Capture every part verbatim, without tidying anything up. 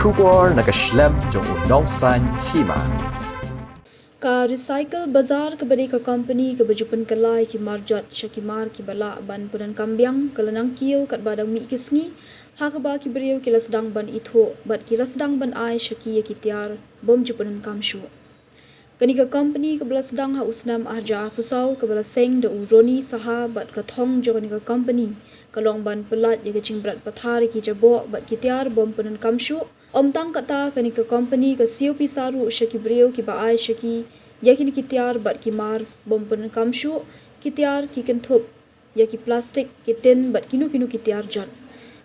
Khubor na ka shlem jong u Nongsaiñ Hima. Ka Recycle Bazaar kaba dei ka company kaba ju pynkylla ïa ki mar jot sha ki mar kiba lah ban pyndonkam biang ka la nang kiew katba dang mih ki sngi, ha kaba ki briew ki la sdang ban ithuh bad ki la sdang ban ai sha ki ïa ki tiar bym ju pyndonkam shuh. Kane ka company kaba la sdang ha u snem arhajar arphew saw kaba la seng da u Roni Saha bad ka thong jong kane ka company ka long ban pyllait ïa ka jingbret pathar ïa ki jaboh bad ki tiar bym pyndonkam shuh. Ym tang kata, kane ka company ka siew pisa ruh sha ki briew kiba ai sha ki ïa kine ki tiar bad ki mar bym pyndonkam shuh, ki tiar, ki kynthup ïa ki plastik, ki tin bad kino kino ki tiar jot.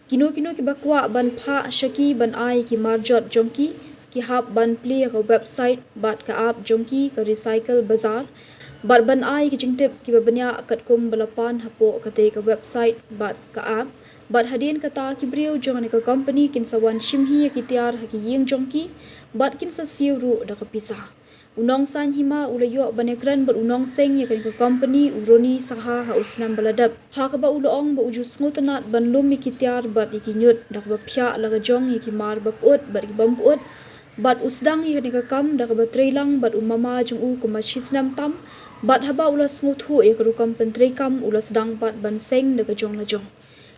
Kino kino kiba kwah ban phah sha ki ban ai ki mar jot jong ki, ki hap ban plie ïa ka website bad ka app jong ki, ka Recycle Bazaar, bad ban ai ki jingtip kiba bniah katkum ba la pan hapoh katei ka website bad ka app. Bad hadien kata, ki briew jong kane ka company kin sa wan shim hi ïa ki tiar ha ki ïing jong ki bad kin sa siew ruh da ka pisa. U Nongsaiñ Hima u la ïoh ban ïakren bad u nongseng ïa kane ka company, u Roni Saha, ha u snem ba la dep, ha kaba u la ong ba u ju sngewtynnad ban lum ïa ki tiar bad ïa ki ñiut da kaba phiah la ka jong ïa ki mar ba pyut bad ki bym pyut. Bad u sdang ïa kane ka kam da kaba treilang bad u mama jong u kumba shi snem tam. Bad haba u la sngewthuh ïa ka rukom pyntreikam, u la sdang pat ban seng da ka jong la jong.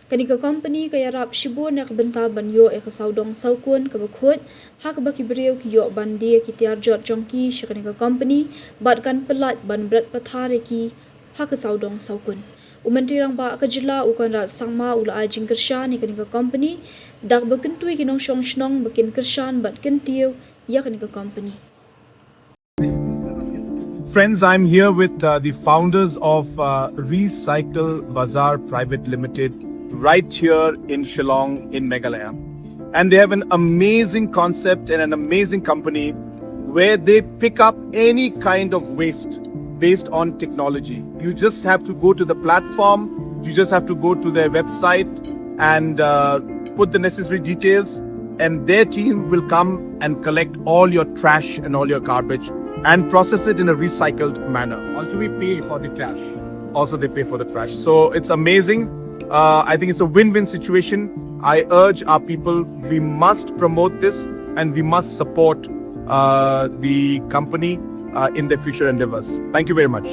Kane ka company ka ïarap shibun na ka bynta ban ïoh ïa ka sawdong sawkun kaba khuid, ha kaba ki briew ki ïoh ban die ïa ki tiar jot jong ki sha kane ka company bad kan pyllait ban bret pathar ïa ki ha ka sawdong sawkun. U Myntri Rangbah ka jylla, u Conrad Sangma, u la ai jingkyrshan ïa kane ka company da kaba kyntu ïa ki nongshong shnong ba kin kyrshan bad kyntiew ïa kane ka company. Friends, I'm here with uh, the founders of uh, Recycle Bazaar Private Limited right here in Shillong in Meghalaya. And they have an amazing concept and an amazing company where they pick up any kind of waste based on technology. You just have to go to the platform, you just have to go to their website and uh, put the necessary details, and their team will come and collect all your trash and all your garbage and process it in a recycled manner. Also, we pay for the trash. Also, they pay for the trash. So it's amazing. Uh, I think it's a win win situation. I urge our people, we must promote this and we must support uh, the company uh, in their future endeavors. Thank you very much.